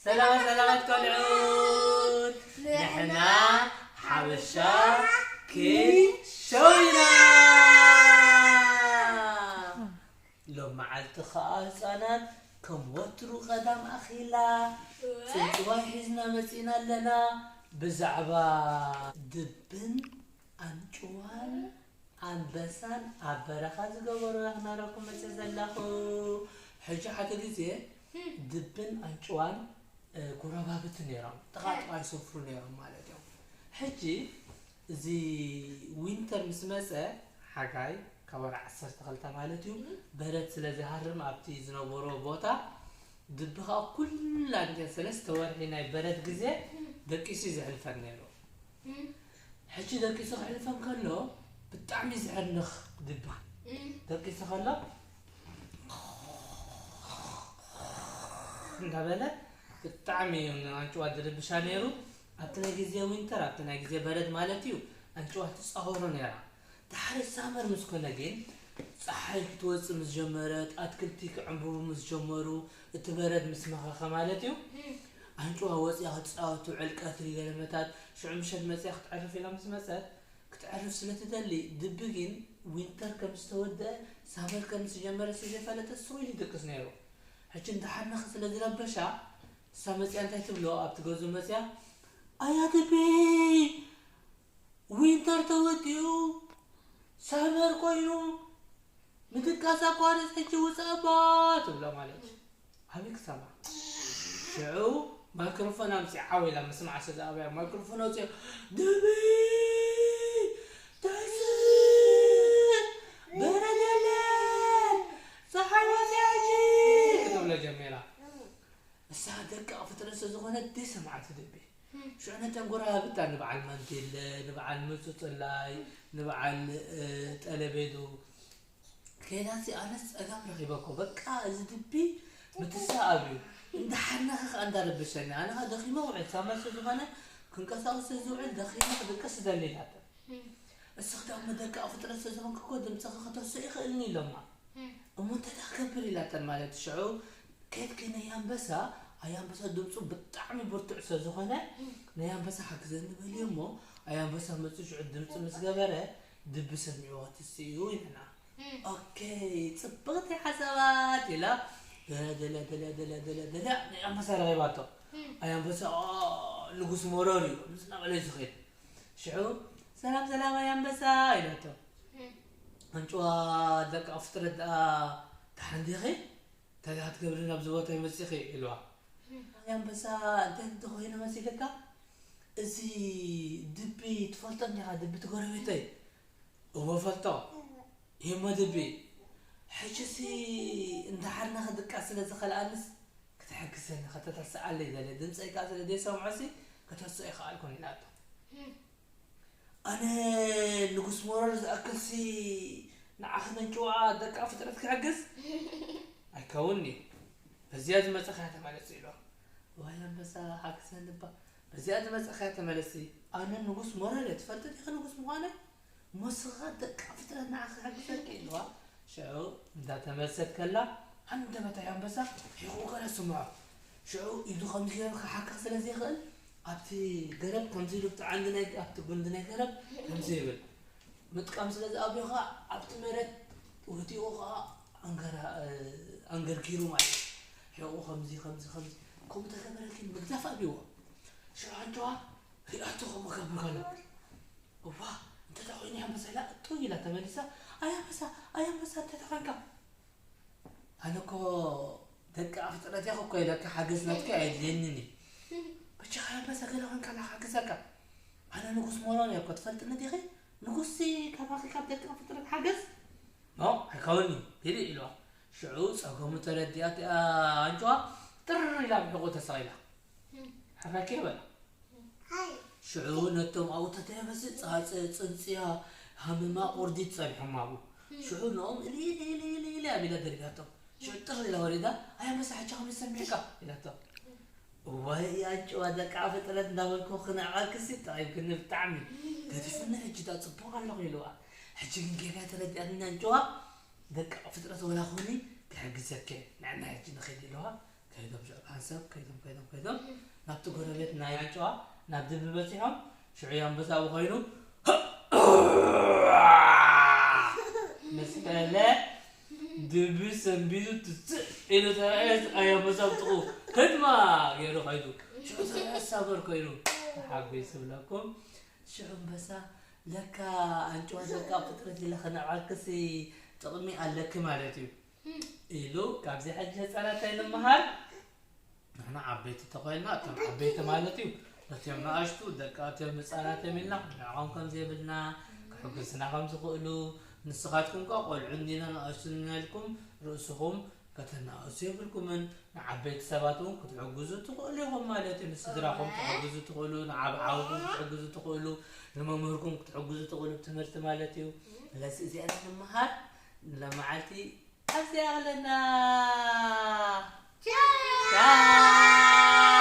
ሰላም ሰላማት ቆልዑት፣ ንሕና ሓበሻ ኪድ ሾው ኢና። ሎም መዓልቲ ኸኣ ህፃናት ከም ወትሩ ቐዳም ኣኺላ ጽንጽዋይ ሒዝና መጺና ኣለና። ብዛዕባ ድብን ኣንጭዋን ኣንበሳን ኣብ በረኻ ዝገበሮ ክነረኩም መጸ ዘለኹ። ሕጂ ሓደ ግዜ ድብን ኣንጭዋን ጎረባብቲ ነይሮም። ጥቓ ጥቓ ይሰፍሩ ነይሮም ማለት እዮም። ሕጂ እዚ ዊንተር ምስ መጸ፣ ሓጋይ ካብ ወርሒ ዓሰርተ ክልተ ማለት እዩ፣ በረድ ስለ ዝሃርም ኣብቲ ዝነበሮ ቦታ ድቢ ከዓ ኩላ ግዜ ሰለስተ ወርሒ ናይ በረድ ግዜ ደቂሱ እዩ ዘሕልፈን ነይሩ። ሕጂ ደቂሱ ክሕልፈን ከሎ ብጣዕሚ ዘሕርንኽ ድቢ ደቂሱ ከሎ እንዳበለ ብጣዕሚ እዩ ንኣንጭዋ ዝርብሻ ነይሩ። ኣብቲ ናይ ግዜ ዊንተር፣ ኣብቲ ናይ ግዜ በረድ ማለት እዩ፣ ኣንጭዋ ትጻወሮ ነይራ። ድሓር ሳመር ምስ ኮነ ግን፣ ጸሓይ ክትወጽእ ምስ ጀመረት፣ ኣትክልቲ ክዕምብቡ ምስ ጀመሩ፣ እቲ በረድ ምስ መኸኸ ማለት እዩ፣ ኣንጭዋ ወጺኣ ክትጻወት ትውዕል። ቀትሪ ገለመታት ሽዑ ምሸት መጺኣ ክትዕርፍ ኢላ ምስ መጸት፣ ክትዕርፍ ስለ ትደሊ፣ ድቢ ግን ዊንተር ከም ዝተወደአ ሳመር ከም ዝጀመረ ስለ ዘይፈለጠ ስቕ ኢሉ ይድቅስ ነይሩ። ሕጂ እንተሓርነኸ ስለ ዝረበሻ፣ እሳ መጺኣ እንታይ ትብሎ? ኣብቲ ገዝኡ መጺኣ፣ ኣያ ድቢ፣ ዊንተር ተወዲኡ ሳመር ኮይኑ ምድቃስ ኣቋርጽ፣ ሕጂ ውጻእ እባ ትብሎ ማለት እዩ። ኣበይ ክሰማ? ሽዑ ማይክሮፎን ኣምጺኣ ዓው ኢላ ምስማዕ ስለ ዝኣበያ፣ ማይክሮፎን ኣውጺኣ፣ ድቢ ተስእ፣ በረድ የለን፣ ጸሓይ ወጺኣ ሕጂ ክትብሎ ጀሚራ። እሳ ደቃቕ ፍጥረት ስለ ዝኾነት ዘይሰምዓቶ ድቢ። ሽዑ ነተን ጎረባብታ ንበዓል ማንዴለ፣ ንበዓል ምጹጽላይ፣ ንበዓል፣ እ፣ ጠለቤዱ ከይዳሲ ኣነስ ጸገም ረኺበ እኮ። በቃ እዚ ድቢ ምትሳእ ኣብዩ። እንዳሓነኸ ከኣ እንዳረበሸኒ። ኣነ ከኣ ደኺመ ውዕል። ሳመር ስለ ዝኾነ ክንቀሳቐስ ስለ ዝውዕል ደኺመ ክድቅስ ዝደሊ ኢላተን። እስኺ ደኣ እሞ ደቃቕ ፍጥረት ስለ ዝኾንኪ እኮ ድምፅኺ ከተስኦ ይኽእልኒ ኢሎማ። እሞ እንታይ ደኣ ክገብር ኢላተን ማለት ሽዑ ከድኪ ናይ ኣንበሳ፣ ኣይ ኣንበሳ ድምፁ ብጣዕሚ ብርቱዕ ስለ ዝኾነ ናይ ኣንበሳ ሓግዘኒ በልዮ እሞ ኣይ ኣንበሳ መፅኡ ሽዑ ድምፂ ምስ ገበረ ድቢ ሰሚዕዎ ክትስእ እዩ ኢለና። ኦኬ፣ ጽብቕቲ ሓሳባት ኢላ ደለ ደለ ደለ ደለ ደለ ደለ ናይ ኣንበሳ ረኺባቶ። ኣይ ኣንበሳ፣ ኦ፣ ንጉስ መረር እዩ፣ ምስ እናበለ እዩ ዝኸይድ። ሽዑ፣ ሰላም ሰላም ኣይ ኣንበሳ ኢላቶ። ኣንጭዋ ደቃ ፍጥረት ደኣ ደሓን ዲኺ? እንታይ ደኣ ክትገብሪ ናብዚ ቦታ ይመጺኺ? ኢልዋ። ኣይ ኣንበሳ፣ እንታይ እንተኾይኑ መሲልካ? እዚ ድቢ ትፈልጦ እንዲኻ? ድቢ እቲ ጎረቤተይ። እወ ፈልጦ። ይሞ ድቢ፣ ሕጂሲ እንዳሓርና ክድቃስ ስለ ዝኸልኣንስ ክትሕግዘኒ ከተተስኣለይ ደለ፣ ድምፀይ ከኣ ስለ ዘይሰምዖሲ ከተስኦ ይኸኣልኩን ኢላቶ። ኣነ ንጉስ መረር ዝኣክልሲ ንዓኺ ነንጭዋ ደቃ ፍጥረት ክሕግዝ? ኣይከውንኒ። በዚኣ ዝመፀኻያ ተመለሲ ኢሎ። ዋይ ኣንበሳ ሓግዘኒ እባ። በዚኣ ዝመፀኻያ ተመለሲ። ኣነ ንጉስ መረር እየ፣ ትፈልጢ ዲኺ ንጉስ ምዃነይ? ሞስኻ ደቃ ፍጥረት ንዓኺ ክሕግዘኪ ኢልዋ። ሽዑ እንዳተመልሰት ከላ፣ ሃንደበት ኣይ ኣንበሳ ሒቑ ገለ ስምዖ። ሽዑ ኢዱ ከምዚ ገይሩ ክሓክኽ ስለ ዘይኽእል፣ ኣብቲ ገረብ ከምዚ ኢሉ ኣብቲ ዓንዲ ናይ፣ ኣብቲ ጉንዲ ናይ ገረብ ከምዚ ይብል። ምጥቃም ስለ ዝኣብዮ ኸኣ ኣብቲ መሬት ወዲቑ ኸኣ ኣንገራ-፣ ኣንገርጊሩ ማለት እዩ። ሒቑ ከምዚ፣ ከምዚ፣ ከምዚ፣ ከምኡ ተገበረ ግን ምግዳፍ ኣብይዎ። ሽዑ ኣንጭዋ ሪኣቶ ከምኡ ክገብር ከሎ፣ እዋ፣ እንታይ ደኣ ኮይኑ ኣንበሳ ኢላ እጥው ኢላ ተመሊሳ፣ ኣይ ኣንበሳ፣ ኣይ ኣንበሳ፣ እንታይ ደኣ ኮንካ? ኣነ እኮ ደቂ ኣፍጥረት እየ እኮ ኢለካ ሓገዝ ናትኪ ኣየድልየንን እዩ። በጃኻ ኣይ ኣንበሳ ገለ ኮንካ ኢላ ክሕግዘካ። ኣነ ንጉስ መረር እየ እኮ ትፈልጥኒ ዲኺ? ንጉስሲ ካባኺ ካብ ደቂ ኣፍጥረት ሓገዝ? ኖ፣ ኣይከውንን'ዩ፣ ኪዲ ኢልዋ። ሽዑ ጸገሙ ተረዲኣ እቲኣ ኣንጭዋ ጥር ኢላ ኣብ ሕቖኡ ተሰቒላ። ሕራይ ከይበላ። ሽዑ ነቶም ኣብኡ ተተየበሲ ጻጸ፣ ጽንጽያ፣ ሃመማ፣ ቁርዲድ ጸኒሖም ኣብኡ። ሽዑ ንኦም እልይ ኢለ፣ ኢለ፣ ኢለ፣ ኢለ ኣቢላ ደርብያቶም። ሽዑ ጥር ኢላ ወሪዳ፣ ኣይ ኣንበሳ ሕጂ ከመይ ሰሚዕካ? ኢላቶ። እዋይ ኣንጭዋ ደቃ ፍጥረት እንዳበልኩ ክነዕቐክሲ ጠቒምክኒ ብጣዕሚ። ገዲፍኒ ሕጂ ደኣ ጽቡቕ ኣለኹ ኢልዋ። ሕጂ ግን ጌጋ ተረዲኣትኒ ኣንጭዋ። ደቃ ፍጥረት ወላ ኹኒ ክሕግዘኪ እየ። ንዕና ሕጂ ንኺድ ኢልዋ። ከይዶም ሽዑ ብሓንሳብ ከይዶም ከይዶም ከይዶም ናብቲ ጎረቤት ናይ ኣንጭዋ ናብ ድቢ በፂሖም። ሽዑ ኣንበሳ ብኮይኑ ምስ በለ ድቢ ሰንቢዱ ትፅእ ኢሉ ተረኣየ። ኣይ ኣንበሳ ብጥቑ ህድማ ገይሩ ከይዱ። ሽዑ ተረኣየ ሳበር ኮይኑ ተሓጒሱ ብለኩም። ሽዑ ኣንበሳ ለካ ኣንጭዋ ለካ ፍጥረት ኢለ ከነዕዋልክሲ ጥቕሚ ኣለኪ ማለት እዩ ኢሉ ካብዚ ሕጂ ህፃናት ኣይንመሃር። ንሕና ዓበይቲ ተኮይንና እቶም ዓበይቲ ማለት እዩ ነቲኦም ንኣሽቱ ደቂ ኣትዮም ህፃናት እዮም ኢልና ንዕኦም ከም ዘይብልና ክሕግዝና ከም ዝኽእሉ ንስኻትኩም ከ ቆልዑ እንዲና ንኣሽቱ እንዲና ኢልኩም ርእስኹም ከተናእሱ የብልኩምን። ንዓበይቲ ሰባት እውን ክትሕግዙ ትኽእሉ ኢኹም ማለት እዩ። ንስድራኹም ክትሕግዙ ትኽእሉ፣ ንዓብዓውኩም ክትሕግዙ ትኽእሉ፣ ንመምህርኩም ክትሕግዙ ትኽእሉ ትምህርቲ ማለት እዩ። ስለዚ እዚኣ ንምሃር ንለመዓልቲ ኣብዚኣ ኣለና። ቻው።